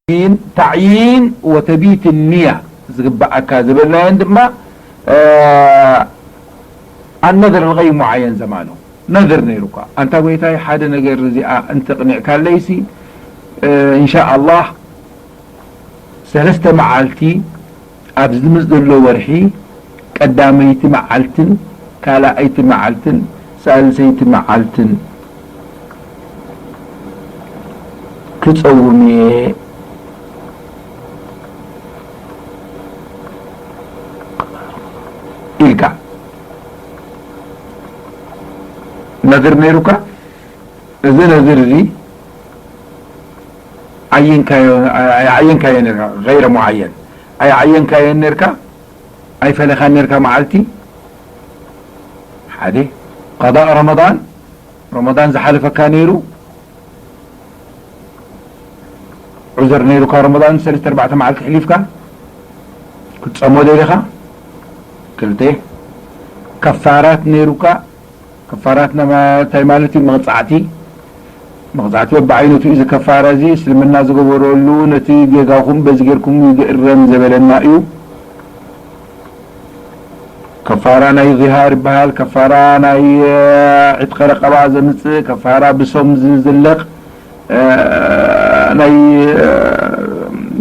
ተዕይን ወተቢት ንያ ዝግበኣካ ዝበልናየን ድማ ኣነዘር ንቀይ ሙዓየን ዘማኑ ነዝር ነይሩካ። ኣንታ ጎይታይ፣ ሓደ ነገር እዚኣ እንተቕኒዕካለይሲ፣ እንሻ ኣላህ ሰለስተ መዓልቲ ኣብ ዝምፅ ዘሎ ወርሒ፣ ቀዳመይቲ መዓልትን ካልኣይቲ መዓልትን ሳልሰይቲ መዓልትን ክፀውም እየ ኢልካ ነዝር ነይሩካ። እዚ ነዝር እዚ ዓይንካዮ፣ ኣይዓየንካዮ ነርካ፣ ገይረ ሙዓየን ኣይዓየንካዮን ነርካ፣ ኣይፈለኻን ነርካ መዓልቲ። ሓደ ቀዳእ ረመዳን፣ ረመዳን ዝሓለፈካ ነይሩ፣ ዑዘር ነይሩካ፣ ረመዳን ሰለስተ ኣርባዕተ መዓልቲ ሕሊፍካ ክትጸሞ ደሊኻ። ክልተ ከፋራት ነይሩካ። ከፋራት እንታይ ማለት እዩ? መቕጻዕቲ። መቕጻዕቲ በብዓይነቱ እዩ። እዚ ከፋራ እዚ እስልምና ዝገበረሉ፣ ነቲ ጌጋኹም በዚ ጌርኩም ይግእረም ዘበለና እዩ። ከፋራ ናይ ዚሃር ይበሃል። ከፋራ ናይ ዕትቀ ረቀባ ዘምጽእ፣ ከፋራ ብሶም ዝዝለቕ፣ ናይ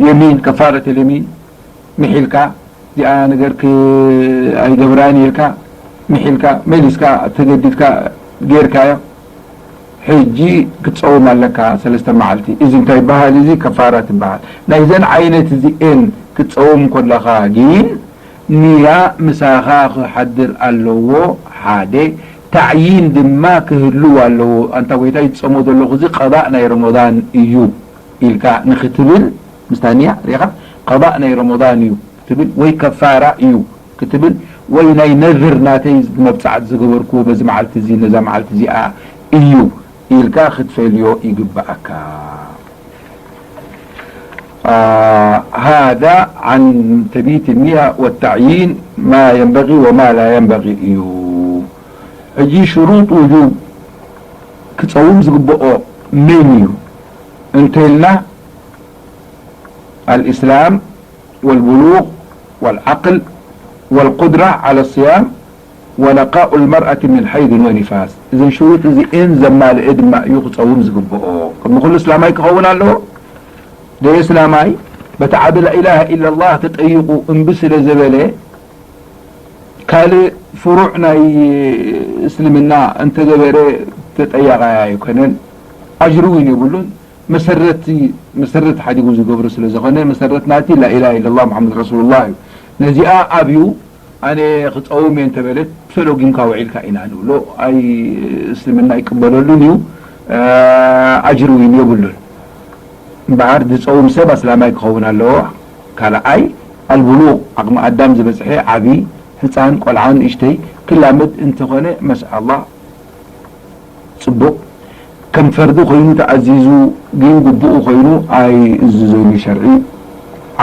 የሚን፣ ከፋረት የሚን። ምሒልካ፣ እዚኣ ነገር ክ-፣ ኣይገብራን ኢልካ፣ ምሒልካ፣ መሊስካ፣ ተገዲድካ ጌርካዮ። ሕጂ ክትጸውም ኣለካ ሰለስተ መዓልቲ። እዚ እንታይ ይበሃል? እዚ ከፋራ ትበሃል። ናይዘን ዓይነት እዚኤን ክትጸውም ከለኻ ግን ንያ ምሳኻ ክሓድር ኣለዎ፣ ሓደ። ታዕይን ድማ ክህልው ኣለዎ። ኣንታ ጎይታይ፣ ዝጸሞ ዘለኹ እዚ ቀዳእ ናይ ረመዳን እዩ ኢልካ ንኽትብል፣ ምስታ ንያ ርኢኻ፣ ቀዳእ ናይ ረመዳን እዩ ክትብል፣ ወይ ከፋራ እዩ ክትብል፣ ወይ ናይ ነዝር ናተይ መብጻዕቲ ዝገበርክዎ በዚ መዓልቲ እዚ ነዛ መዓልቲ እዚኣ እዩ ኢልካ ክትፈልዮ ይግብኣካ። آه، هذا عن تبييت النية والتعيين ما ينبغي وما لا ينبغي እዩ። ሕጂ ሽሩጥ ውጁብ ክጸውም ዝግብኦ መን እዩ እንተኢልና፣ الإسلام والبلوغ والعقل والقدرة على الصيام ونقاء المرأة من حيض ونفاس። እዘን ሽሩጥ እዚኤን ዘማልአ ድማ እዩ ክጸውም ዝግብኦ። ቅድሚ ኩሉ እስላማይ ክኸውን ኣለዎ። ደይ እስላማይ በቲ ዓቢ ላኢላሃ ኢላላህ ተጠይቑ እምቢ ስለ ዘበለ፣ ካልእ ፍሩዕ ናይ እስልምና እንተገበረ ተጠያቓይ ኣይኮነን፣ ኣጅሪ እውን የብሉን። መሰረት፣ መሰረት ሓዲጉ ዝገብሮ ስለ ዝኾነ፣ መሰረት ናቲ ላኢላሃ ኢለላህ ሙሓመድ ረሱሉላህ እዩ። ነዚኣ ኣብዩ ኣነ ክጸውም እየ እንተበለ፣ ተሎጊምካ ውዒልካ ኢና ንብሎ። ኣይ፣ እስልምና ኣይቅበለሉን እዩ፣ ኣጅሪ እውን የብሉን። እምበኣር ዝጸውም ሰብ ኣስላማይ ክኸውን ኣለዎ። ካልኣይ፣ ኣልቡሉቕ፣ ዓቕሚ ኣዳም ዝበጽሐ ዓቢ፣ ህጻን፣ ቆልዓ፣ ንእሽተይ ክላመድ እንተኾነ፣ መሻኣላህ፣ ጽቡቕ። ከም ፈርዲ ኮይኑ ተኣዚዙ፣ ግን ግቡኡ ኮይኑ ኣይእዝዞን እዩ ሸርዒ፣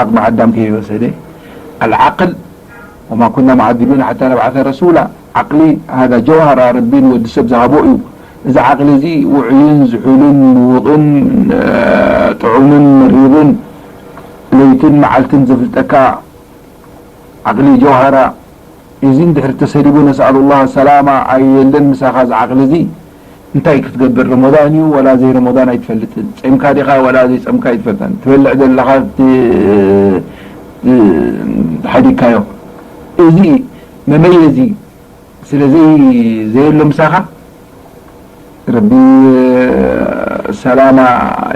ዓቕሚ ኣዳም ከይወሰደ። ኣልዓቅል፣ ወማ ኩና ሙዓዚቢን ሓታ ነብዓተ ረሱላ። ዓቅሊ፣ ሃዛ ጀውሃራ ረቢ ንወዲ ሰብ ዝሃቦ እዩ። እዚ ዓቅሊ እዚ ውዑይን ዝሑልን ምዉቕን፣ እ፣ ጥዑምን መሪርን ለይትን መዓልትን ዘፍልጠካ ዓቅሊ ጀውሃራ። እዚ እንድሕር ተሰሊቡ፣ ነስኣሉላህ ሰላማ፣ ኣየለን ምሳኻ እዚ ዓቕሊ እዚ። እንታይ ክትገብር፣ ረመዳን እዩ ወላ ዘይ ረመዳን ኣይትፈልጥን። ጸምካ ዲኻ ወላ ዘይጸምካ ኣይትፈልጠን። ትበልዕ ዘለኻ ት-፣ ት-፣ ሓዲግካዮ። እዚ መመየዚ ስለ ዘይ-፣ ዘየሎ ምሳኻ፣ ረቢ ሰላማ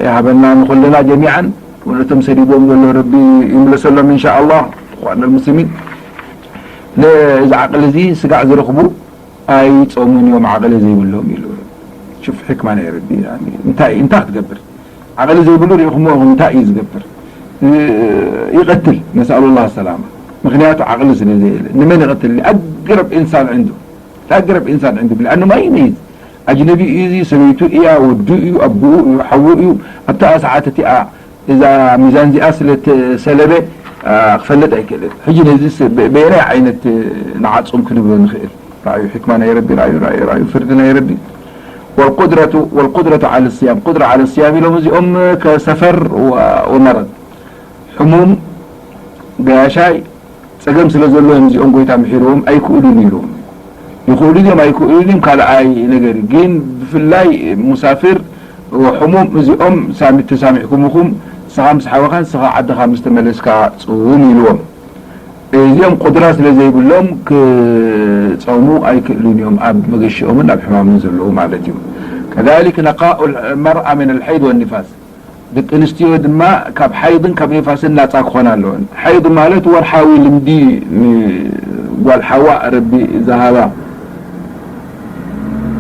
ይሃበና ንኹልና ጀሚዓን፣ ወነቶም ሰዲዶም ዘሎ ረቢ ይምለሰሎም ኢንሻኣላህ። እኽዋን ልሙስሊሚን፣ ነዚ ዓቕሊ እዚ ስጋዕ ዝረኽቡ ኣይጾሙን እዮም፣ ዓቕሊ ዘይብሎም ኢሉ። ሹፍ ሕክማ ናይ ረቢ፣ ያኒ፣ እንታይ፣ እንታይ ክትገብር? ዓቕሊ ዘይብሉ ርኢኹምዎ ኢኹም፣ እንታይ እዩ ዝገብር? እ-፣ ይቐትል፣ ነስኣሉላህ ሰላማ። ምኽንያቱ ዓቕሊ ስለ ዘየለ። ንመን ይቐትል? ኣግረብ ኢንሳን ዕንዱ። ኣግረብ ኢንሳን ዕንዱ። ብልኣኑ ማይ ይመይዝ። ኣጅነቢ እዩ፣ እዚ ሰበይቱ እያ፣ ወዱ እዩ፣ ኣቦኡ እዩ፣ ሓዉ እዩ። ኣብታ ሰዓት እቲኣ እዛ ሚዛን እዚኣ ስለ ተሰለበ፣ ኣ፣ ክፈልጥ ኣይክእልን። ሕጂ ነዚ ስ-፣ በ-፣ በየናይ ዓይነት ንዓጹም ክንብሎ ንኽእል? ራእዩ ሕክማ ናይ ረቢ፣ ራእዩ፣ ራእዩ፣ ራእዩ ፍርዲ ናይ ረቢ። والقدرة والقدرة على الصيام، قدرة على الصيام ኢሎም እዚኦም ከሰፈር ወ-፣ ወመረድ ሕሙም ገያሻይ ጸገም ስለ ዘለዎም እዚኦም ጎይታ ምሒርዎም ኣይክእሉን ኢሎም። ይኽእሉ ድዮም ኣይክእሉን እዮም ካልኣይ ነገር እዩ። ግን ብፍላይ ሙሳፍር ወሕሙም እዚኦም ሳሚ-፣ ተሳሚሕኩምኹም ንስኻ ምስ ሓወኻን ንስኻ ዓድኻ ምስ ተመለስካ ጽውም ኢልዎም። እዚኦም ቁድራ ስለ ዘይብሎም ክጸሙ ኣይክእሉን እዮም፣ ኣብ መገሽኦምን ኣብ ሕማምን ዘለዉ ማለት እዩ። كذلك نقاء المرأة من الحيض والنفاس، ደቂ ኣንስትዮ ድማ ካብ ሓይድን ካብ ኒፋስን ናጻ ክኾና ኣለወን። ሓይድ ማለት ወርሓዊ ልምዲ ንጓል ሓዋ ረቢ ዝሃባ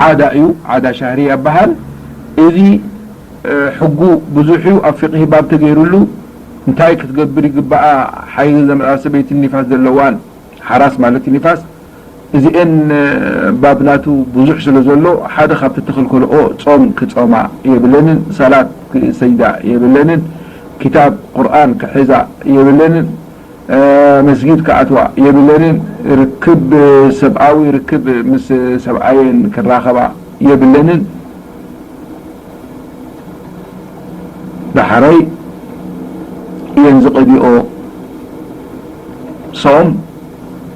ዓዳ እዩ፣ ዓዳ ሻህሪ ይበሃል። እዚ ሕጉ ብዙሕ እዩ። ኣብ ፊቅሂ ባብ ተገይሩሉ እንታይ ክትገብር ይግባኣ? ሓይሊ ዘምፅኣ ሰበይትን ኒፋስ ዘለዋን ሓራስ ማለት ኒፋስ እዚኤን ባብ ናቱ ብዙሕ ስለ ዘሎ ሓደ ካብቲ ተኸልከልኦ ጾም ክጾማ የብለንን፣ ሰላት ክሰይዳ የብለንን፣ ክታብ ቁርኣን ክሕዛ የብለንን፣ መስጊድ ክኣትዋ የብለንን፣ ርክብ ሰብኣዊ ርክብ ምስ ሰብኣየን ክራኸባ የብለንን። ዳሕራይ እየን ዝቐዲኦ ሶም።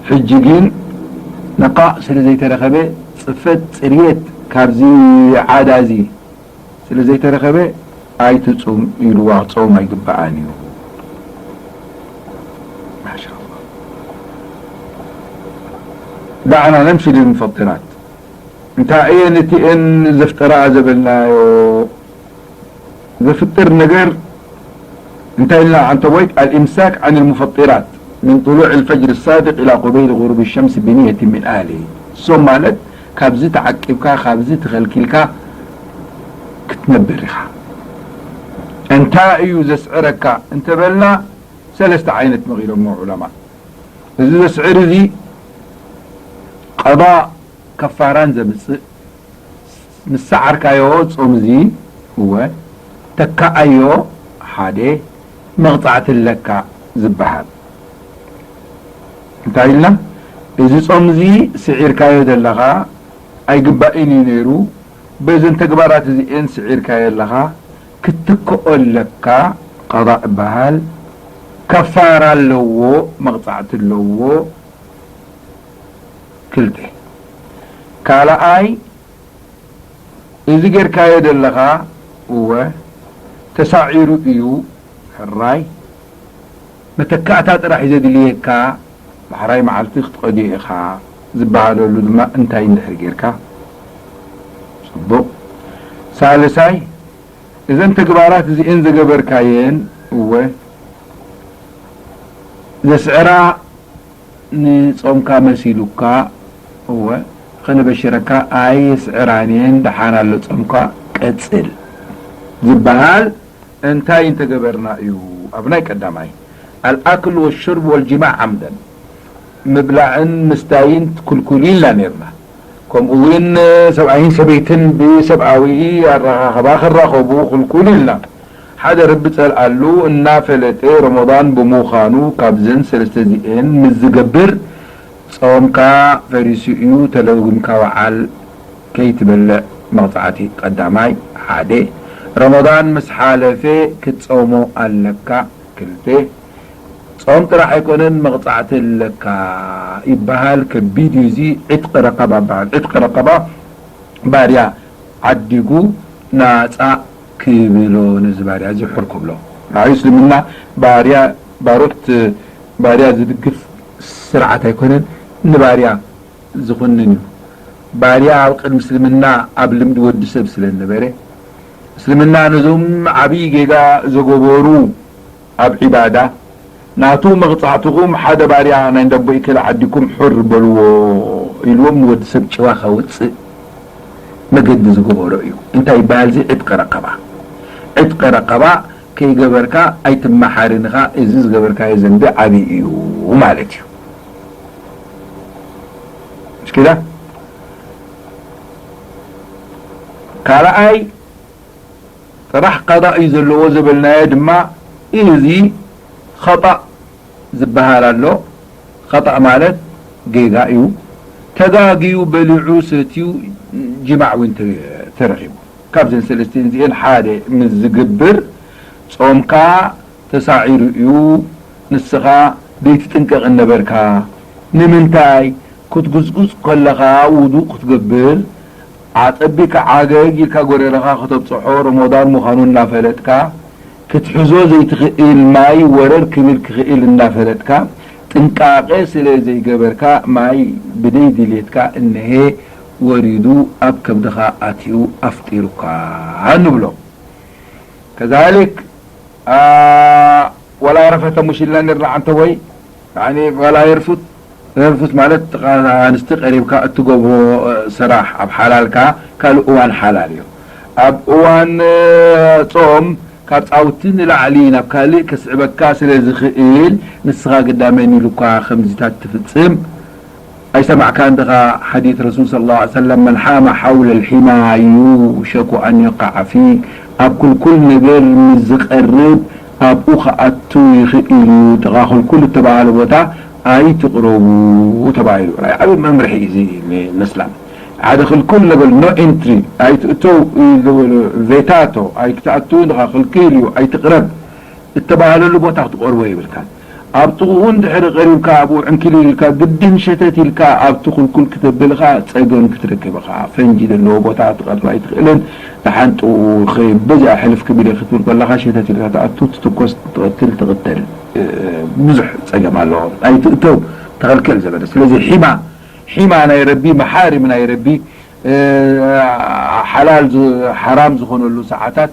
ሕጂ ግን ነቃእ ስለ ዘይተረኸበ ጽፈት ጽርየት ካብዚ ዓዳ እዚ ስለ ዘይተረኸበ ኣይትጹም ኢልዋ፣ ጾም ኣይግብኣን እዩ። ማሻኣላህ። دعنا نمشي للمفطرات. እንታይ እየን እቲኤን ዘፍጠራ ዘበልናዮ? ዘፍጥር ነገር እንታይ ኢልና ኣንተ ቦይት؟ الإمساك عن المفطرات من طلوع الفجر الصادق إلى قبيل غروب الشمس بنية من أهله። ሶም ማለት ካብዚ ተዓቂብካ ካብዚ ተኸልኪልካ ክትነብር ኢኻ። እንታይ እዩ ዘስዕረካ እንተበልና ሰለስተ ዓይነት መቒሎሞ ዑለማ። እዚ ዘስዕር እዚ ቀዳ ከፋራን ዘምጽእ ምስ ሰዓርካዮ ጾም እዚ እወ ተካኣዮ ሓደ መቕጻዕቲ ኣለካ ዝበሃል። እንታይ ኢልና? እዚ ጾም እዚ ስዒርካዮ ዘለኻ ኣይግባእን እዩ ነይሩ። በዘን ተግባራት እዚኤን ስዒርካዮ ኣለኻ ክትትክኦ ኣለካ። ቀዳእ ይበሃል። ከፋራ ኣለዎ፣ መቕጻዕቲ ኣለዎ። ክልተ። ካልኣይ፣ እዚ ጌርካዮ ዘለኻ እወ ተሳዒሩ እዩ፣ ሕራይ መተካእታ ጥራሕ እዩ ዘድልየካ፣ ዳሕራይ መዓልቲ ክትቐድዮ ኢኻ ዝበሃለሉ ድማ እንታይ እንድሕር ጌርካ ጽቡቕ። ሳልሳይ፣ እዘን ተግባራት እዚኤን ዘገበርካየን እወ ዘስዕራ ንጾምካ መሲሉካ እወ ከነበሽረካ ኣየስዕራን እየን፣ ደሓን ኣሎ ጾምካ ቀጽል ዝበሃል እንታይ እንተገበርና እዩ? ኣብ ናይ ቀዳማይ الأكل والشرب والجماع عمدا ምብላዕን ምስታይን ክልኩል ኢልና ነርና። ከምኡ እውን ሰብኣይን ሰበይትን ብሰብኣዊ ኣረኻኽባ ክራኸቡ ክልኩል ኢልና። ሓደ ረቢ ጸልኣሉ እናፈለጠ ረመዳን ብምዃኑ ካብዘን ሰለስተ እዚኤን ምስ ዝገብር ጾምካ ፈሪሱ እዩ፣ ተለጉምካ ወዓል ከይትበልዕ መቕጻዕቲ ቀዳማይ ሓደ። ረመዳን ምስ ሓለፈ ክትጾሞ ኣለካ ክልተ። ጾም ጥራሕ ኣይኮነን መቕጻዕቲ ኣለካ ይበሃል። ከቢድ እዩ እዚ። ዕጥቂ ረቀባ ይበሃል። ዕጥቂ ረቀባ ባርያ ዓዲጉ ናጻ ክብሎ ነዚ ባርያ እዚ ሕር ክብሎ። ንዓይ እስልምና ባርያ ባሮት ባርያ ዝድግፍ ስርዓት ኣይኮነን፣ ንባርያ ዝኹንን እዩ። ባርያ ኣብ ቅድሚ እስልምና ኣብ ልምዲ ወዲ ሰብ ስለ ዝነበረ እስልምና ነዞም ዓብዪ ጌጋ ዘገበሩ ኣብ ዒባዳ ናቱ መቕጻዕትኹም ሓደ ባርያ ናይ እንዳቦይ ከለ ዓዲኩም ሑር በልዎ ኢልዎም ንወዲ ሰብ ጭዋ ከውጽእ መገዲ ዝገበሮ እዩ። እንታይ ይበሃል እዚ? ዕጥቂ ረቀባ። ዕጥቂ ረቀባ ከይገበርካ ኣይትመሓርን ኢኻ። እዚ ዝገበርካዮ ዘንቢ ዓብዪ እዩ ማለት እዩ። እሽኪዳ ካልኣይ ጥራሕ ቀዳእ እዩ ዘለዎ ዘበልናዮ ድማ እዚ ኸጣእ ዝበሃል ኣሎ። ኸጣእ ማለት ጌጋ እዩ። ተጋግዩ በሊዑ ሰትዩ ጅማዕ እውን ተ-፣ ተረኺቡ። ካብዘን ሰለስቲኤን እዚኤን ሓደ ምስ ዝግብር ጾምካ ተሳዒሩ እዩ፣ ንስኻ ዘይትጥንቀቕ እነበርካ። ንምንታይ? ክትጉጽጉጽ ከለኻ ውዱእ ክትገብር፣ ኣጸቢካ ዓገግ ኢልካ ጎረረኻ ከተብጽሖ ረመዳን ምዃኑ እናፈለጥካ፣ ክትሕዞ ዘይትኽእል ማይ ወረር ክብል ክኽእል እናፈለጥካ፣ ጥንቃቄ ስለ ዘይገበርካ ማይ ብደይ ድልየትካ እነሄ ወሪዱ ኣብ ከብድኻ ኣትዩ ኣፍጢሩካ ንብሎ። ከዛሊክ፣ አ፣ ወላ ረፈተ ሙሽ ኢልና ነርና ዓንተ ወይ፣ ያኒ፣ ወላ የርፉት፣ የርፉት ማለት ጥቓ ኣንስቲ ቀሪብካ እትገብሮ፣ እ፣ ስራሕ ኣብ ሓላልካ ካልእ እዋን ሓላል እዩ። ኣብ እዋን፣ እ፣ ጾም ካብ ጻውቲ ንላዕሊ ናብ ካልእ ከስዕበካ ስለ ዝኽእል፣ ንስኻ ግዳ መን ኢሉካ ከምዚታት ትፍጽም? ኣይሰማዕካን ዲኻ ሓዲት ረሱል ሰለላሁ ዐለይሂ ወሰለም፣ "መን ሓመ ሓውለል ሒማ ዩሸኩ ኣን የቃዕ ፊህ"፣ ኣብ ክልኩል ነገር ምስ ዝቐርብ ኣብኡ ክኣቱ ይኽእል እዩ። ጥቓ ክልኩል እተባህለ ቦታ ኣይትቕረቡ ተባሂሉ። ናይ ዓብዪ መምርሒ እዩ እዚ ን-፣ ንእስላም። ሓደ ክልኩል ነገር፣ ኖ ኤንትሪ፣ ኣይትእተው እዩ ዝበሎ፣ ቬታቶ፣ ኣይክትኣቱ ኢኻ፣ ክልክል እዩ፣ ኣይትቕረብ እተባህለሉ ቦታ ክትቐርቦ የብልካን። ኣብ ጥቕኡ እንድሕሪ ቀሪብካ፣ ኣብኡ ዕንክሊል ኢልካ፣ ግድን ሸተት ኢልካ ኣብቲ ክልኩል ክተብል ኸኣ ጸገም ክትረክብ ኢኻ። ፈንጂ ዘለዎ ቦታ ክትቐርብ ኣይትኽእልን። ደሓን ጥቕኡ ኸይድ፣ በዚኣ ሕልፍ ክብል እየ ክትብል ከለኻ፣ ሸተት ኢልካ ትኣቱ፣ ትትኮስ፣ ትቐትል፣ ትቕተል። እ፣ ብዙሕ ጸገም ኣለዎ። ኣይትእተው፣ ተኸልከል ዝበለ። ስለዚ ሒማ፣ ሒማ ናይ ረቢ፣ መሓሪም ናይ ረቢ፣ እ፣ ሓላል ዝ-፣ ሓራም ዝኾነሉ ሰዓታት፣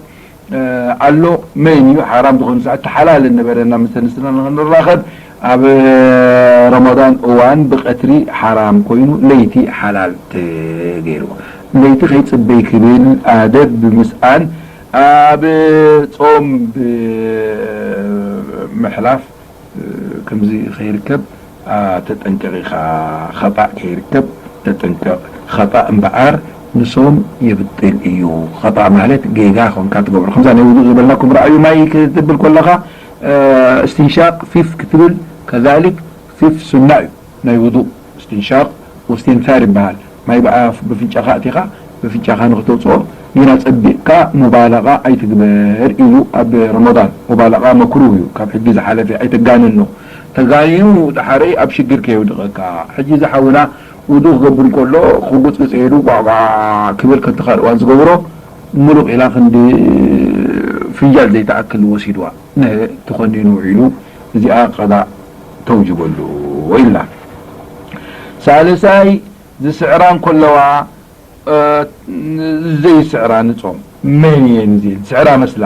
እ፣ ኣሎ። መን እዩ ሓራም ዝኾነ ሰዓት? እቲ ሓላል እነበረና ምስ ኣንስትና ንኽንራኸብ ኣብ ረመዳን እዋን ብቐትሪ ሓራም ኮይኑ ለይቲ ሓላል ተገይሩ። ለይቲ ከይጽበይ ክብል ኣደብ ብምስኣን ኣብ ጾም ብምሕላፍ ከምዚ ከይርከብ፣ ኣ፣ ተጠንቀቕ ኢኻ። ኸጣእ ከይርከብ ተጠንቀቕ። ኸጣእ እምበኣር ንሶም የብጥል እዩ። ኸጣእ ማለት ጌጋ ኾንካ ትገብሮ። ከምዛ ናይ ውዱእ ዝበልናኩም ረኣዩ ማይ ክትብል ከለኻ፣ እ፣ እስትንሻቅ ፊፍ ክትብል ከዛሊክ ፊፍ ሱና እዩ። ናይ ውዱእ እስትንሻቅ ወስትንሳር ይበሃል። ማይ ብኣፍ ብፍንጫኻ ኣእቲኻ ብፍንጫኻ ንኽተውፅኦ ግና ጸቢቕካ ሙባለቓ ኣይትግበር ኢሉ ኣብ ረመዳን። ሙባለቓ መክሩህ እዩ፣ ካብ ሕጊ ዝሓለፈ ኣይተጋንኖ። ተጋኒኑ ደሓረይ ኣብ ሽግር ከየውድቐካ። ሕጂ እዚ ሓውና ውዱእ ክገብር እንከሎ ክጉጽግጽ ኢሉ ጓዕጓዕ ክብል ከምቲ ካልእ እዋን ዝገብሮ ምሉቕ ኢላ ክንዲ ፍንጃል ዘይትኣክል ወሲድዋ። ነህ ተኾኒኑ ውዒሉ እዚኣ ቀዳእ ተውጅበሉ ኢልና። ሳልሳይ ዝስዕራ እንከለዋ፣ እ፣ ዘይስዕራ ንጾም መን እየን እዚኤን? ዝስዕራ መስላ።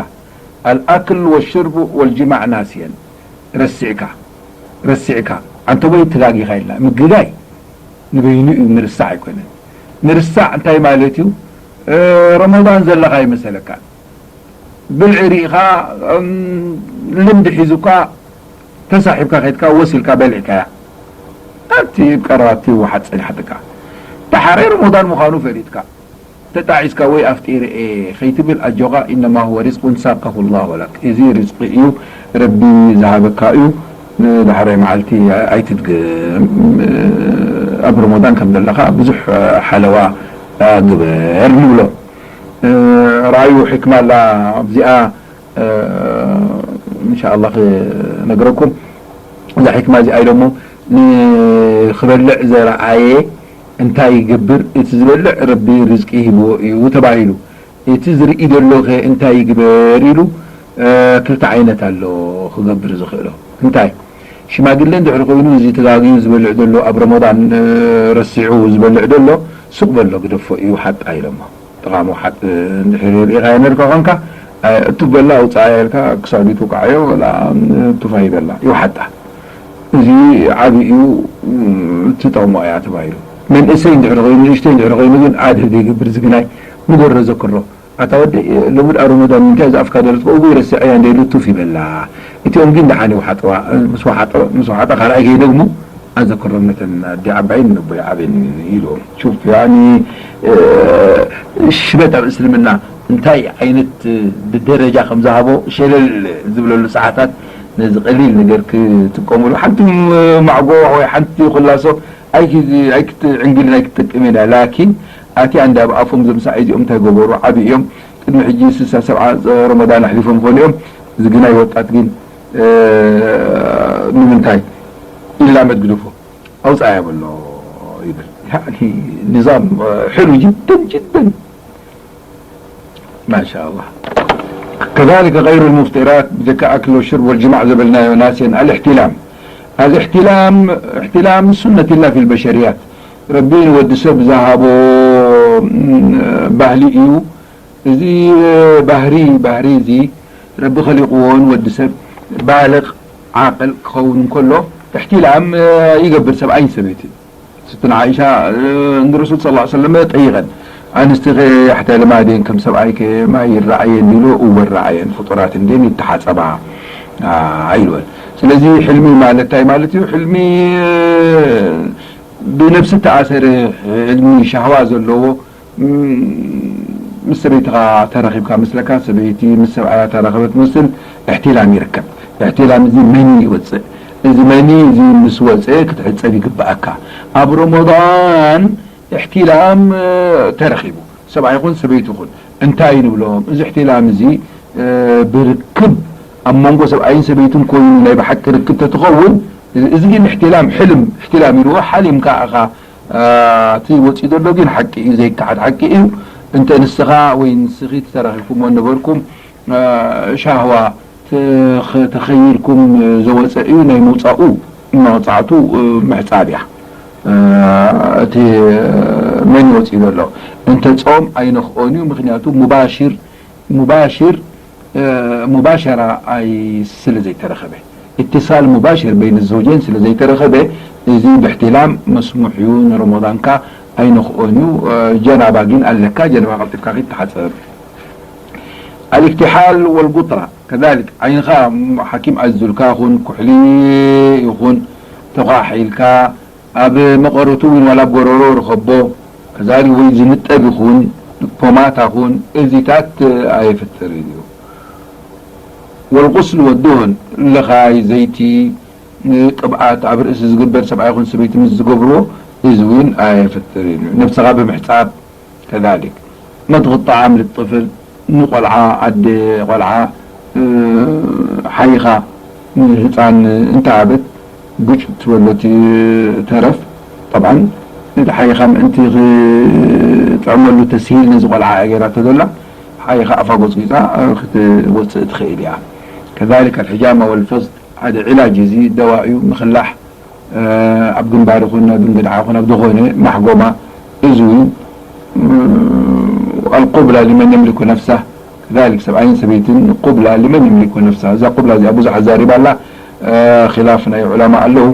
ኣልኣክል ወሽርብ ወልጅማዕ ናስየን። ረሲዕካ፣ ረሲዕካ። ኣንተ ወይ ተጋጊኻ ኢልና። ምግጋይ ንበይኑ እዩ፣ ንርሳዕ ኣይኮነን። ንርሳዕ እንታይ ማለት እዩ? እ፣ ረመዳን ዘለኻ ይመሰለካ። ብልዒ ርኢኻ፣ እም፣ ልምዲ ሒዙካ፣ ተሳሒብካ ከይድካ፣ ወሲልካ በሊዕካያ። ኣብቲ ቀረባ እቲ ውሓጥ ጸኒሓትካ። ደሓረይ ረመዳን ምዃኑ ፈሊጥካ። ተጣዒስካ ወይ ኣፍጢረ እየ ከይትብል ኣጆኻ፣ ኢነማ ሁወ ሪዝቁን ሳቀሁ ላሁ ለክ። እዚ ሪዝቂ እዩ፣ ረቢ ዝሃበካ እዩ። ንዳሕራይ መዓልቲ ኣይትድገም። ኣብ ረመዳን ከም ዘለኻ ብዙሕ ሓለዋ ግበር ንብሎ። እ፣ ርኣዩ፣ ሕክማ ኣላ ኣብዚኣ፣ እ፣ እንሻኣላ ክነግረኩም። እዛ ሕክማ እዚኣ ኢሎሞ፣ ንኽበልዕ ዘረኣየ እንታይ ይገብር? እቲ ዝበልዕ ረቢ ርዝቂ ሂብዎ እዩ ተባሂሉ። እቲ ዝርኢ ዘሎ ኸ እንታይ ይግበር ኢሉ፣ እ፣ ክልተ ዓይነት ኣሎ ክገብር ዝኽእሎ። እንታይ? ሽማግለ እንድሕር ኮይኑ፣ እዚ ተጋግዩ ዝበልዕ ዘሎ ኣብ ረመዳን፣ እ፣ ረሲዑ ዝበልዕ ዘሎ፣ ሱቕ በሎ ግደፎ እዩ ሓጣ ኢሎሞ። ጥቓሙ ሓጥ እንድሕር ርኢኻዮ ነርካ ኾንካ፣ እ፣ እቱፍ በላ ኣውፅኣያ ኢልካ ክሳዱ ትውቃዓዮ፣ ወላ እቱፍ ኣይበላ፣ ይውሓጣ። እዚ ዓቢ እዩ፣ እም፣ ትጠቕሞ እያ ተባሂሉ። መንእሰይ እንድሕር ኮይኑ፣ ንእሽተይ እንድሕር ኮይኑ ግን ኣድህብ ይገብር፣ ዝግናይ ንገሮ ዘክሮ። ኣታ ወደይ፣ ሎሚ ድኣ ረመዳን እንታይ ዝኣፍካ ደረትካ እጉ ረስዐያ እንደ ኢሉ ቱፍ ይበላ። እቲኦም ግን ደሓን ይውሓጥዋ። ምስ ወሓጠ፣ ምስ ወሓጠ ካልኣይ ከይደግሙ ኣዘክሮም ነተን ኣዲ ዓባይን ነቦይ ዓብን ኢሉ። ሹፍ፣ ያኒ፣ እ፣ ሽበት ኣብ እስልምና እንታይ ዓይነት ብደረጃ ከም ዝሃቦ ሸለል ዝብለሉ ሰዓታት ነዚ ቀሊል ነገር ክጥቀሙሉ። ሓንቲ ማዕጎ ወይ ሓንቲ ኩላሶ ኣይክ-፣ ኣይክትዕንግልን ኣይክትጠቅምን እያ። ላኪን ኣትያ እንዳ ኣብ ኣፎም ዞም ሰብኣይ እዚኦም እንታይ ገበሩ? ዓቢ እዮም። ቅድሚ ሕጂ ስሳ ሰብዓ ረመዳን ኣሕሊፎም ክኾኑ እዮም። እዚ ግናይ ወጣት ግን፣ እ፣ ንምንታይ ይላመድ ግደፎ። ኣውጻያ በሎ ይብል። ያኒ ንዛም፣ እ፣ ሕሉ ጅደን ጅደን። ما شاء الله. كذلك غير المفطرات، ብጀካ ኣክል ወሽርብ ወልጅማዕ ዘበልናዮ ናስየን፣ ኣልእሕትላም። ኣልእሕትላም፣ እሕትላም ሱነት ኢላ ፊል በሸርያት። ረቢ ንወዲ ሰብ ዝሃቦ፣ ም፣ ባህሊ እዩ። እዚ ባህሪ፣ ባህሪ እዚ ረቢ ኸሊቕዎ ንወዲ ሰብ ባልቕ ዓቕል ክኸውን እንከሎ፣ እሕትላም ይገብር ሰብኣይን ሰበይትን። ስትነ ዓኢሻ፣ እ፣ ንረሱል ሰለላሁ ዐለይሂ ወሰለም ጠይቐን፣ ኣንስቲ ከ የሕተልማ ድየን ከም ሰብኣይ ከ ማይ ይረኣየን ኢሉ፣ እወ ይረኣየን፣ ፍጡራት እንድየን ይተሓጸባ፣ አ፣ ኢልወን። ስለዚ ሕልሚ ማለት እንታይ ማለት እዩ? ሕልሚ፣ እ፣ ብነብሲ እተኣሰረ ሕልሚ ሻህዋ ዘለዎ፣ ም፣ ምስ ሰበይትኻ ተራኺብካ መስለካ፣ ሰበይቲ ምስ ሰብኣያ ተራኸበት መስል እሕትላም ይርከብ። እሕትላም እዚ መኒ ይወፅእ። እዚ መኒ እዚ ምስ ወፀ ክትሕፀብ ይግብኣካ። ኣብ ረመዳን እሕትላም፣ እ፣ ተረኺቡ፣ ሰብኣይ ይኹን ሰበይቲ ይኹን፣ እንታይ ንብሎም? እዚ እሕትላም እዚ፣ እ፣ ብርክብ ኣብ መንጎ ሰብኣይን ሰበይትን ኮይኑ ናይ ብሓቂ ርክብ ተትኸውን፣ እዚ ግን እሕትላም፣ ሕልም፣ እሕትላም ኢልዎ፣ ሓሊምካ ኢኻ። እ፣ እቲ ወፂኡ ዘሎ ግን ሓቂ እዩ፣ ዘይከሓድ ሓቂ እዩ። እንተ ንስኻ ወይ ንስኺ ተራኺብኩሞ ነበርኩም፣ እ፣ ሻህዋ ተኸ-፣ ተኸይልኩም ዘወፀ እዩ። ናይ ምውፃኡ መቕፃዕቱ፣ እ፣ ምሕፃብ እያ። እ፣ እቲ መን ወፂኡ ዘሎ እንተ ጾም ኣይነኽኦን እዩ። ምኽንያቱ ሙባሽር፣ ሙባሽር፣ እ፣ ሙባሸራ ኣይ-፣ ስለ ዘይተረኸበ፣ እትሳል ሙባሽር በይነ ዘውጀን ስለ ዘይተረኸበ፣ እዚ ብእሕትላም መስሙሕ እዩ። ንረመዳንካ ኣይነኽኦን እዩ። እ፣ ጀናባ ግን ኣለካ። ጀናባ ቀልጢፍካ ኺድ ተሓጸብ። ኣልእክትሓል ወልጉጥራ ከዛሊክ፣ ዓይንኻ ሓኪም ኣዝዙልካ ይኹን፣ ኩሕሊ ይኹን፣ ተኳሕ ኢልካ፣ ኣብ መቐረቱ እውን ዋላ ኣብ ጎረሮ ርኸቦ፣ ከዛሊክ ወይ ዝንጠብ ይኹን፣ ፖማታ ይኹን፣ እዚታት ኣየፍጥርን እዩ። ወልጉስል ወዱህን፣ ለኻይ፣ ዘይቲ፣ ቅብኣት ኣብ ርእሲ ዝግበር ሰብኣይ ይኹን ሰበይቲ ምስ ዝገብርዎ፣ እዚ እውን ኣየፍጥርን እዩ። ነብስኻ ብምሕጻብ፣ ከዛሊክ መድኺ ጣዓም ልጥፍል፣ ንቆልዓ፣ ኣደ ቆልዓ፣ እ፣ ሓይኻ ንህጻን እንተሃበት፣ ጉጭ ትበሎ እቲ ተረፍ። ጠብዓን፣ ነቲ ሓይኻ ምእንቲ ክጥዕመሉ ተስሂል ነዚ ቆልዓ እያ ገይራቶ ዘላ። ሓይኻ ኣፋ ጎጽጒጻ ክትወጽእ ትኽእል እያ። ከዛሊክ ኣልሕጃማ ወልፈስድ፣ ሓደ ዒላጅ እዚ ደዋ እዩ፣ ምኽላሕ፣ እ፣ ኣብ ግንባር ይኹን ኣብ እንግድዓ ይኹን ኣብ ዝኾነ ማሕጎማ፣ እዚ እውን፣ እ፣ ኣልቁብላ ሊመን የምሊኩ ነፍሳ፣ ከዛሊክ ሰብኣይን ሰበይትን ቁብላ ሊመን የምሊኩ ነፍሳ። እዛ ቁብላ እዚኣ ብዙሕ ኣዛሪባ ኣላ፣ እ፣ ኺላፍ ናይ ዑለማ ኣለዉ።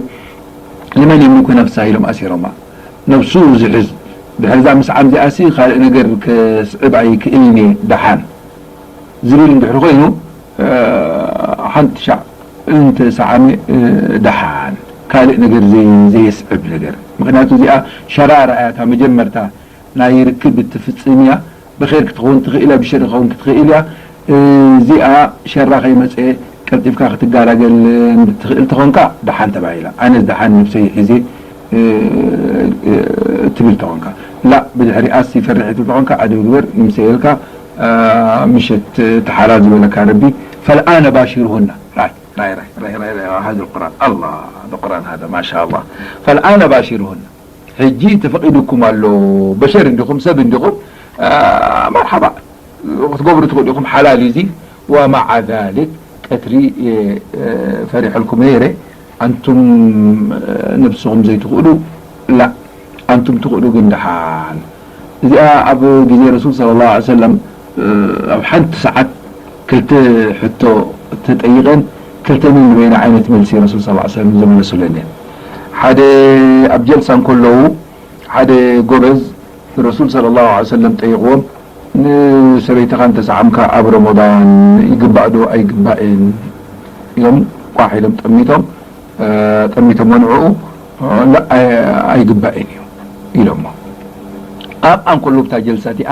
ሊመን የምሊኩ ነፍሳ ኢሎም ኣሲሮማ። ነብሱ ዝሕዝ፣ ድሕሪ እዛ ምስዓም እዚኣሲ ካልእ ነገር ከስዕብ ኣይክእልን እየ ደሓን ዝብል እንድሕር ኮይኑ፣ እ፣ ሓንቲ ሻዕ እንተ ሰዓመ፣ እ፣ ደሓን ካልእ ነገር ዘይ-፣ ዘየስዕብ ነገር። ምኽንያቱ እዚኣ ሸራራ እያ፣ እታ መጀመርታ ናይ ርክብ እትፍጽም እያ። ብኸይር ክትኸውን ትኽእል እያ፣ ብሸር ክትኸውን ክትኽእል እያ። እዚኣ ሸራ ከይመጸ ቀልጢፍካ ክትገላገል ትኽእል ተኾንካ ደሓን ተባሂላ። ኣነስ ደሓን ነብሰይ ሒዘ፣ እ፣ እ፣ ትብል ተኾንካ። ላ፣ ብድሕሪኣስ ይፈርሕ ትብል ተኾንካ፣ ዓደብ ግበር፣ ይምሰየልካ፣ እ፣ ምሸት ተሓላል ዝበለካ ረቢ። ፈልኣነ ባሽርሁና። ራይ፣ ራይ፣ ራይ፣ ራይ፣ ራይ፣ ራይ፣ ሃዚ ቁርኣን። ኣላ፣ ቁርኣን ሃዛ፣ ማሻ ኣላ። ፈልኣነ ባሽርሁና። ሕጂ ተፈቒዱኩም ኣሎ፣ በሸር እንዲኹም፣ ሰብ እንዲኹም፣ አ፣ መርሓባ ክትገብሩ ትኽእሉ ኢኹም፣ ሓላል እዩ እዚ። ወመዓ ዛሊክ፣ ቀትሪ፣ እ፣ እ፣ ፈሪሐልኩም ነይረ፣ ኣንቱም፣ እ፣ ነብስኹም ዘይትኽእሉ፣ ላ፣ ኣንቱም ትኽእሉ ግን ደሓን። እዚኣ ኣብ ግዜ ረሱል ሰለላሁ ዐለይሂ ወሰለም፣ እ፣ ኣብ ሓንቲ ሰዓት ክልተ ሕቶ ተጠይቐን፣ ክልተ ነንበይኑ ዓይነት መልሲ ረሱል ሰለላሁ ዐለይሂ ወሰለም ዝመለሱለን እየን። ሓደ ኣብ ጀልሳ እንከለዉ፣ ሓደ ጎበዝ ረሱል ሰለላሁ ዐለይሂ ወሰለም ጠይቕዎም፣ "ንሰበይትኻ እንተሰዓምካ ኣብ ረመዳን ይግባእ ዶ ኣይግባእን?" ኢሎም ቋሕ ኢሎም ጠሚቶም፣ እ፣ ጠሚቶሞ ንዕኡ፣ "ላ፣ ኣይ-፣ ኣይግባእን እዩ" ኢሎሞ። ኣብኣ እንከሎ ብታ ጀልሳ እቲኣ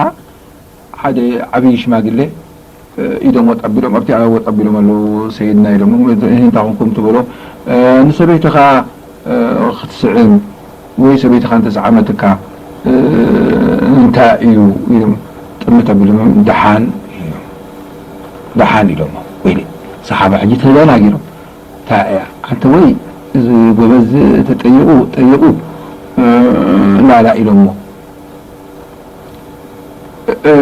ሓደ ዓብዪ ሽማግለ፣ እ፣ ኢዶም ወጥ ኣቢሎም፣ ኣብቲ ወጥ ኣቢሎም ኣለዉ፣ "ሰይድና" ኢሎም፣ "እንታይ ኮንኩም?" ትብሎ፣ እ፣ "ንሰበይትኻ፣ እ፣ ክትስዕም ወይ ሰበይትኻ እንተሰዓመትካ፣ እንታይ እዩ ኢሎም ጥምት ኣቢሎም፣ ደሓን እዩ፣ ደሓን ኢሎሞ። ወይኔ፣ ሰሓባ ሕጂ ተደናጊሮም። እንታይ እያ? ኣንተ ወይ እዚ ጎበዝ ተጠይቑ፣ ጠይቑ፣ እ፣ ላላ ኢሎሞ። እ፣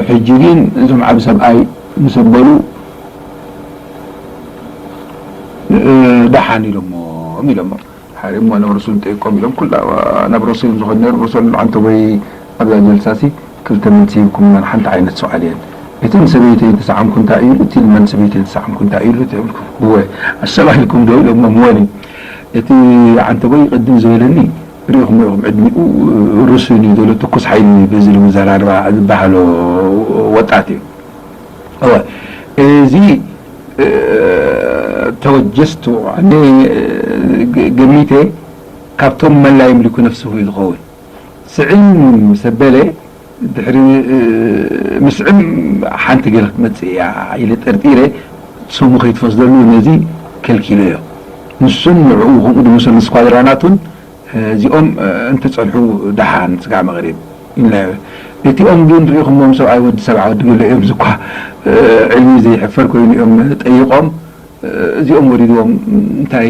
ሕጂ ግን እዞም ዓቢ ሰብኣይ ምስ ኣበሉ፣ እ፣ ደሓን ኢሎሞ፣ ኢሎሞ። ሓደ እሞ ናብ ረሱል ጠይቆም ኢሎም፣ ኩላ ናብ ረሱል ዝኾን ነይሩ። ረሱል፣ ኣንተ ወይ ኣብዛ ጀልሳሲ ክልተ መልሲ ሂብኩምና፣ ሓንቲ ዓይነት ሰውዓል እየን። እቲ ንሰበይተይ ተሰዓምኩ እንታይ እዩ ኢሉ፣ እቲ ንመን ሰበይተይ ተሰዓምኩ እንታይ እዩ ኢሉ፣ ትብልኩ። እወ፣ ኣሰብ ኢልኩም ዶ ኢሎሞ፣ እወኒ። እቲ ዓንተቦይ ቅድም ዝበለኒ ርኢኹም ኢኹም፣ ዕድሚኡ ርሱን እዩ ዘሎ፣ ትኩስ ሓይሊ በዚ ሎሚ ዘራርባ ዝበሃሎ ወጣት እዩ። እወ፣ እዚ፣ እ፣ ተወጀስቱ፣ ኣነ፣ እ፣ ገ-፣ ገሚተ ካብቶም መን ላ የምሊኩ ነፍስሁ እዩ ዝኸውን። ስዕም ምስ ኣበለ፣ ድሕሪ፣ እ፣ ምስዕም ሓንቲ ገለ ክትመጽእ እያ ኢለ ጠርጢረ፣ ስሙ ከይትፈስደሉ ነዚ ከልኪለዮ። ንሱን ንዕኡ ከምኡ ድምሰሉ ስኳድራናቱን፣ እ፣ እዚኦም፣ እ፣ እንትጸንሑ ደሓን ስጋዕ መቕሪብ ኢልናዮ። እቲኦም ግን ርኢኹሞም ሰብኣይ ወዲ ሰብዓ ወዲ ገለ እዮም ዝኳ፣ እ፣ ዕልሚ ዘይሕፈር ኮይኑ እዮም ጠይቖም፣ እ፣ እዚኦም ወሪድዎም እንታይ፣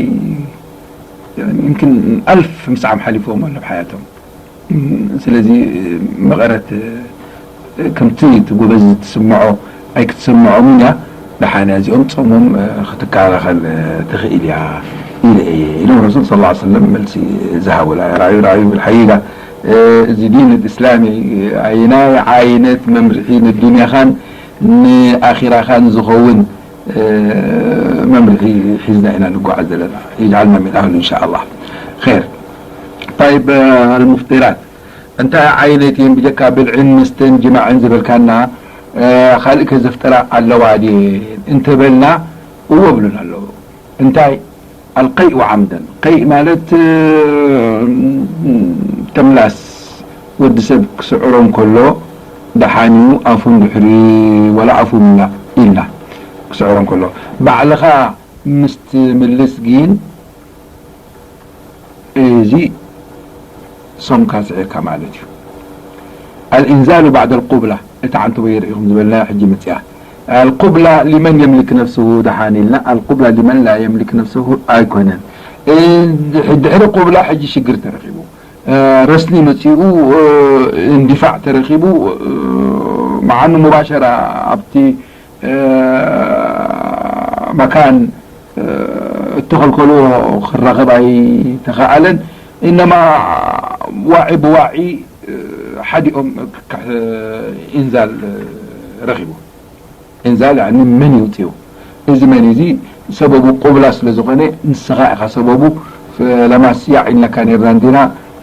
ይምክን ኣልፍ ምስዓም ሓሊፍዎም ኣሎ ብሓያቶም። ስለዚ መቐረት ከምቲ እቲ ጎበዝ ትስምዖ ኣይክትስምዖምን እያ። ደሓን እያ፣ እዚኦም ጾሞም ክትከላኸል ትኽእል እያ ኢለ እየ ኢሎም ረሱል ሰለላሁ ዐለይሂ ወሰለም መልሲ ዝሃቡላ። ራእዩ ራእዩ ብልሓይጋ እዚ ዲን እስላሚ ኣይናይ ዓይነት መምርሒ ንዱንያኻን ንኣኺራኻን ዝኸውን መምርሒ ሒዝና ኢና ንጓዓዝ ዘለና። يجعلنا من أهله إن شاء الله. خير. طيب، المفطرات እንታይ ዓይነት እየን ብጀካ ብልዕን ምስተን ጅማዕን ዝበልካና፣ ካልእ ከ ዘፍጥራ ኣለዋ ድየን እንተበልና፣ እወ ብሉን ኣለዉ። እንታይ? القيء عمدا. ቀይእ ማለት ተምላስ ወዲ ሰብ ክስዕሮ እንከሎ ደሓን እዩ፣ ኣፉ እንድሕሪ ወላ ኣፉ ምላ ኢልና ክስዕሮ እንከሎ፣ ባዕልኻ ምስ ትምልስ ግን እዚ ሶምካ ስዒርካ ማለት እዩ። الإنزال بعد القبلة፣ እታ ዓንተቦይ ርኢኹም ዝበልናዮ ሕጂ መጺኣ። القبلة لمن يملك نفسه ደሓን ኢልና፣ القبلة لمن لا يملك نفسه ኣይኮነን። ድሕሪ ቁብላ ሕጂ ሽግር ተረኺቡ፣ ረስኒ መጺኡ፣ እንዲፋዕ ተረኺቡ፣ መዓኑ ሙባሸራ ኣብቲ መካን እተኸልከልዎ ክራኸብ ኣይተኸኣለን። ኢነማ ዋዒ ብዋዒ ሓዲኦም ኢንዛል ረኺቡ። ኢንዛል ያኒ መን ይውፅኡ? እዚ መን እዚ ሰበቡ ቁብላ ስለ ዝኾነ፣ ንስኻ ኢኻ ሰበቡ። ለማስ ያዕ ኢልናካ ነርና እንዲና፣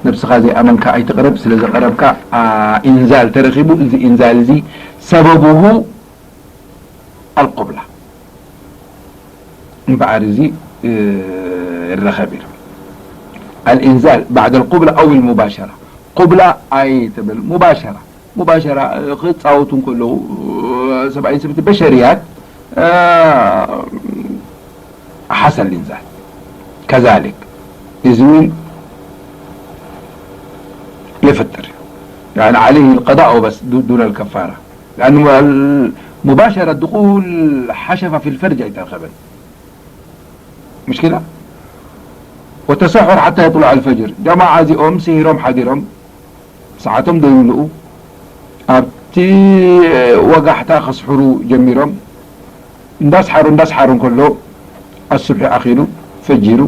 ነብስኻ ዘይኣመንካ ኣይትቕረብ፣ ስለ ዘቐረብካ ኢንዛል ተረኺቡ። እዚ ኢንዛል እዚ ሰበቡሁ ኣልቁብላ እምበኣር እዚ ይረኸብ ኢሉ። الإنزال بعد القبلة أو المباشرة። ቁብላ ኣይትብል፣ ሙባሸራ። ሙባሸራ ክጻወቱ እንከለዉ ሰብኣይን ሰበይቲ በሸርያት ሓሰል ኢንዛል ከዛሊክ እዚ እውን የፍጥር እዩ። يعني عليه القضاء وبس دون الكفارة. لأنه مباشرة دخول حشفة في الفرج ኣይተረኸበን። مشكلة؟ والتسحر حتى يطلع الفجر. ጀማዓ እዚኦም ስሂሮም ሓዲሮም ሰዓቶም ደይምልኡ ኣብቲ ወጋሕታ ከስሕሩ ጀሚሮም። እንዳስሓሩ እንዳስሓሩ እንከሎ ኣሱብሒ ኣኺሉ ፈጂሩ፣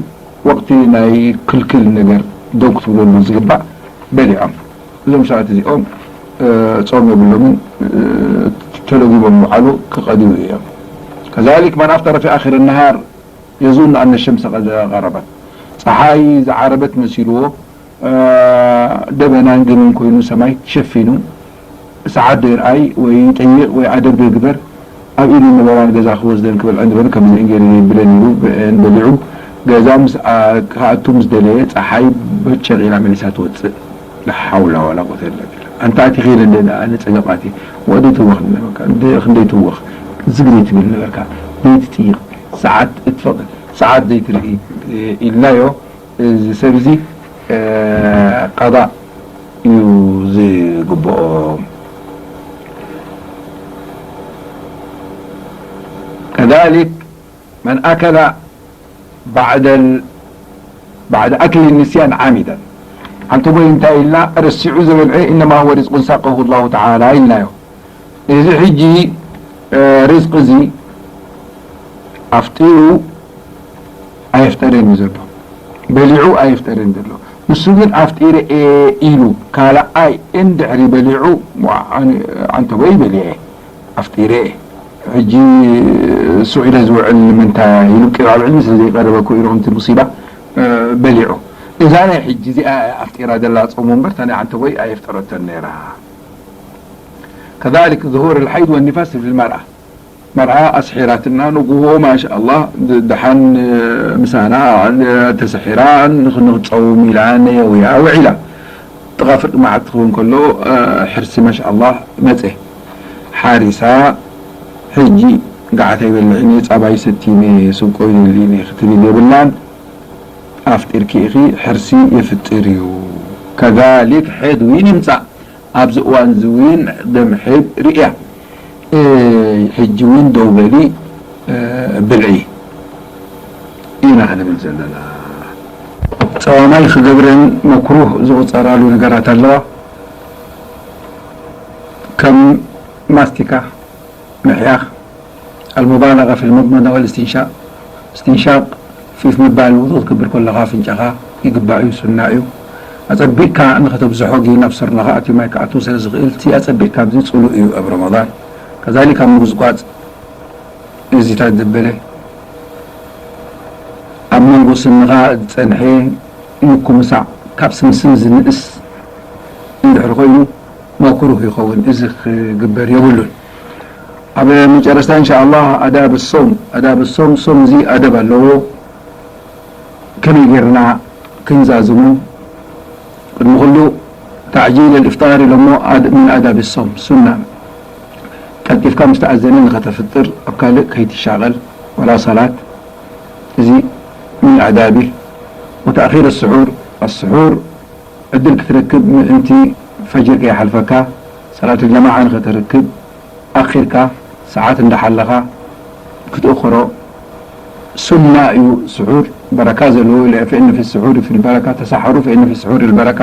ወቕቲ ናይ ክልክል ነገር ደው ክትብለሉ ዝግባእ በሊዖም። እዞም ሰባት እዚኦም ጾም የብሎምን፣ ተለጉቦም ምውዓሉ ክቐድዩ እዮም። كذلك من أفطر في آخر النهار يظن أن الشمس قد غربت። ፀሓይ ዝዓረበት መሲልዎ ደበናን ግምን ኮይኑ ሰማይ ተሸፊኑ፣ ሰዓት ዶ ይርኣይ ወይ ይጠይቕ ወይ ኣደብ ዶ ይግበር፣ ኣብ ኢዱ ነበራ ንገዛ ክወስደን ክበልዐን ዝበለ ከምዚ እንጌሪ ዘይብለን ኢሉ ብአን በሊዑ፣ ገዛ ምስ ክኣቱ ምስ ደለየ ፀሓይ በጨቕ ኢላ መሊሳ ትወፅእ። ላሓውላ ዋላ ቁወተ ኢላ ቢላ። ኣንታ ኣቲ ኺድ እንደ ኣነ ፀገም ኣቲ ወዲ ትወኽ ንብለካ፣ እንደ ክንደይ ትወኽ ዝግ ዘይትብል ነበርካ፣ ዘይትጥይቕ፣ ሰዓት እትፈቕድ ሰዓት ዘይትርኢ ኢልናዮ። እዚ ሰብ እዚ ቀዳ እዩ ዝግብኦ። ከዛሊክ መን ኣከለ ባዕደል ባዕድ ኣክሊ ንስያን ዓሚደን። ሓንቲ ቦይ እንታይ ኢልና ረሲዑ ዝበልዐ ኢነማ ሁወ ሪዝቁን ሳቀሁ ላሁ ተዓላ ኢልናዮ። እዚ ሕጂ ርዝቂ እዚ ኣፍጢሩ ኣየፍጠረን እዩ ዘሎ፣ በሊዑ ኣየፍጠረን ዘሎ። ንሱ ግን ኣፍጢረ እየ ኢሉ ካልኣይ እንድሕሪ በሊዑ ኣንተቦይ በሊዐ ኣፍጢረ እየ። ሕጂ ሱቕ ኢለ ዝውዕል ንምንታይ ኢሉ ቂባብ ዕልሚ ስለ ዘይቀረበ እኮ ኢሉ ከምቲ ሙሲባ በሊዑ። እዛ ናይ ሕጂ እዚኣ ኣፍጢራ ዘላ ጾሙ እምበር እታ ናይ ዓንተቦይ ኣየፍጠረቶን ነይራ። ከዛሊክ ዙሁር ልሓይድ ወኒፋስ ፊ ልመርኣ፣ መርዓ ኣስሒራትና ንጉሆ ማሻኣላህ ደሓን ምሳና ተሰሒራ ንኽንጸውም ኢላ ነየውያ ውዒላ። ጥቓ ፍርቂ መዓልቲ ክኸውን ከሎ ሕርሲ ማሻኣላህ መጸ። ሓሪሳ ሕጂ ገዓት ኣይበልዕን እየ፣ ጻባ ኣይሰትይን እየ፣ ስብቆ ይደሊ እየ ክትብል የብላን። ኣፍጢርኪ ኢኺ፣ ሕርሲ የፍጥር እዩ። ከዛሊክ ሐይድ ዊን ይምጻእ፣ ኣብዚ እዋን እዚ ዊን ደም ሐይድ ርእያ። ሕጂ ዊን ደው በሊ፣ ብልዒ ኢና ክንብል ዘለና። ጸዋማይ ክገብረን መክሩህ ዝቑጸራሉ ነገራት ኣለዋ። ከም ማስቲካ፣ ምሕያኽ፣ ኣልሙባለጋ ፊ ልመድመዳ ወልእስትንሻቅ፣ እስትንሻቅ ፊፍ ምባል ውዱእ ክትገብር ከለኻ ኣፍንጫኻ ይግባእ እዩ፣ ሱና እዩ። ኣጸቢቕካ ንኸተብዝሖ ግን ናብ ሰርኖኻ ኣትዩ ማይ ክኣቱ ስለ ዝኽእል እቲ ኣጸቢቕካ ኣብዚ ጽሉእ እዩ ኣብ ረመዳን። ከዛሊክ ኣብ ምጉዝጓዝ እዚታት ዘበለ ኣብ መንጎ ስንኻ ዝጸንሐ ምኩምሳዕ ካብ ስምስም ዝንእስ እንድሕር ኮይኑ መክሩህ ይኸውን። እዚ ክግበር የብሉን። ኣብ መጨረሽታ እንሻኣላህ ኣዳብ ሶም፣ ኣዳብ ሶም፣ ሶም እዚ ኣደብ ኣለዎ። ከመይ ጌርና ክንዛዝሞ? ቅድሚ ኩሉ ታዕጂል ልእፍጣር ኢሎሞ ምን ኣዳብ ሶም ሱና። ቀልጢፍካ ምስ ተኣዘነ ንኸተፍጥር ኣብ ካልእ ከይትሻቐል ወላ ሰላት። እዚ ምን ኣዳቢ። ወተእኺር ኣስሑር፣ ኣስሑር ዕድል ክትረክብ ምእንቲ ፈጅር ከይሓልፈካ ሰላት ልጀማዓ ንኸተርክብ ኣኺርካ ሰዓት እንዳሓለኻ ክትእኽሮ ሱና እዩ። ስሑር በረካ ዘለዎ ኢለ ፈኢነ ፊ ስሑር ፊ ልበረካ ተሳሐሩ ፈኢነ ፊ ስሑር ልበረካ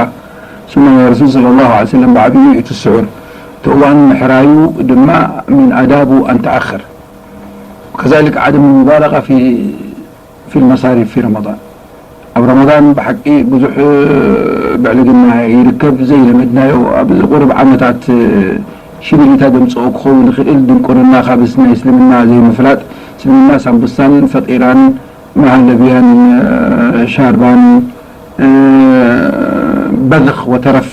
ሱና ናይ ረሱል ሰለላሁ ዐለይሂ ወሰለም ብዓብዩ እቲ ስሑር እቲ እዋን ምሕራዩ ድማ ምን ኣዳቡ ኣን ተኣኽር ከዛሊክ ዓደም ሙባለቃ ፊ ፊ ልመሳሪፍ ፊ ረመዳን ኣብ ረመዳን ብሓቂ ብዙሕ ብዕልግና ይርከብ። ዘይለመድናዮ ኣብዚ ቁሩብ ዓመታት ሽቢሊታ ዘምፅኦ ክኸውን ይኽእል። ድንቁርና ካብ ናይ እስልምና ዘይምፍላጥ እስልምና ሳምቡሳን ፈጢራን መሃለብያን ሻርባን በዝኽ ወተረፍ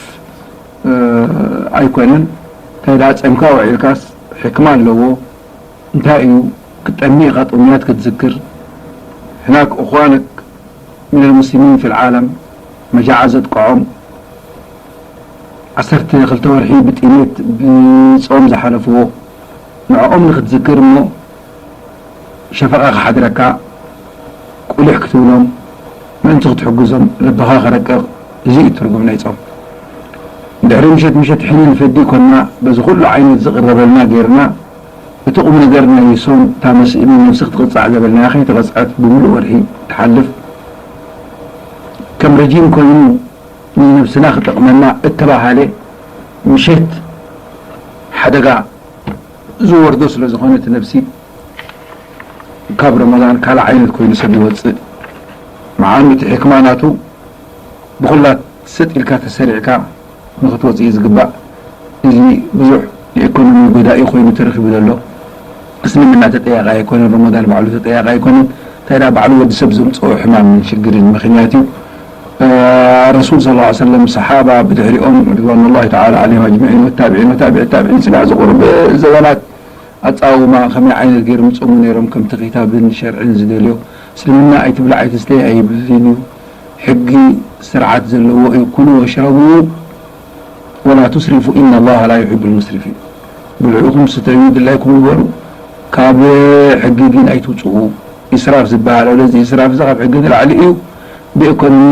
ኣይኮነን። እንታይ ደኣ ጸምካ ውዒልካስ ሕክማ ኣለዎ። እንታይ እዩ ክትጠሚ ኢኻ ጥሙያት ክትዝክር። ህናክ እኽዋንክ ምን ልሙስሊሚን ፊ ልዓለም መጃዓ ዘጥቅዖም ዓሰርተ ክልተ ወርሒ ብጥሜት ብጾም ዝሓለፍዎ ንዕኦም ንክትዝክር እሞ ሸፈቓ ክሓድረካ ቁሊሕ ክትብሎም ምእንቲ ክትሕግዞም ልብኻ ክረቅቕ እዚ እዩ ትርጉም ናይ ጾም። ድሕሪ ምሸት ምሸት ሕነ ንፈዲ ኮና በዚ ኩሉ ዓይነት ዝቕረበልና ጌርና እቲ ቁም ነገር ናይ ሶም እታ መስእኒ ነብሲ ክትቕጻዕ ዘበልናያ ከይተቐጽዐት ብምሉእ ወርሒ ትሓልፍ ከም ረጂም ኮይኑ ንነብስና ክጠቕመና እተባሃለ ምሸት ሓደጋ ዝወርዶ ስለ ዝኾነ እቲ ነብሲ ካብ ረመዳን ካልእ ዓይነት ኮይኑ ሰብ ይወፅእ። መዓኑ እቲ ሕክማ ናቱ ብኹላት ሰጥ ኢልካ ተሰሪዕካ ንክትወፅእ እዩ ዝግባእ። እዚ ብዙሕ ንኢኮኖሚ ጎዳኢ ኮይኑ ተረኺቡ ዘሎ እስልምና ተጠያቂ ኣይኮነን፣ ረመዳን ባዕሉ ተጠያቂ ኣይኮነን። እንታይ ደኣ ባዕሉ ወዲ ሰብ ዘምፅኦ ሕማምን ሽግርን ምኽንያት እዩ። ረሱል ሰለላሁ ዐለይሂ ወሰለም ሰሓባ ብድሕሪኦም ሪድዋኑላሂ ተዓላ ዐለይሂም ኣጅመዒን ወታብዒን ወታብዒ ታብዒን ስጋዕ ዝቑርብ ዘበናት ኣጻውማ ከመይ ዓይነት ገይሮም ይጾሙ ነይሮም ከምቲ ክታብን ሸርዕን ዝደልዮ። እስልምና ኣይትብላዕ ኣይትስተይ ኣይብልን እዩ። ሕጊ ስርዓት ዘለዎ እዩ። ኩሉ ወሽረቡ ወላ ቱስሪፉ ኢነ ላሃ ላ ዩሒቡ ልሙስሪፊን። ብልዑ ኢኹም ስተዩ ድላይኩም ግበሩ፣ ካብ ሕጊ ግን ኣይትውፅኡ። ኢስራፍ ዝበሃል ኣሎ። እዚ ኢስራፍ እዚ ካብ ሕጊ ንላዕሊ እዩ። ብኢኮኖሚ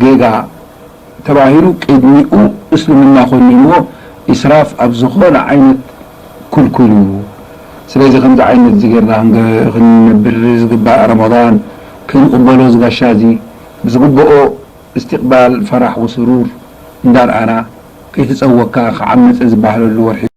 ጌጋ ተባሂሉ ቅድሚኡ እስልምና ኮኒንዎ ኢስራፍ ኣብ ዝኾነ ዓይነት ክልኩል እዩ። ስለዚ ከምዚ ዓይነት እዚ ጌርና ክንገ-፣ ክንነብር ዝግባእ ረመዳን ክንቕበሎ ዝጋሻ እዚ ብዝግብኦ እስትቕባል ፈራሕ ወስሩር እንዳርኣና ከይተጸወካ ክዓመጸ ዝበሃለሉ ወርሒ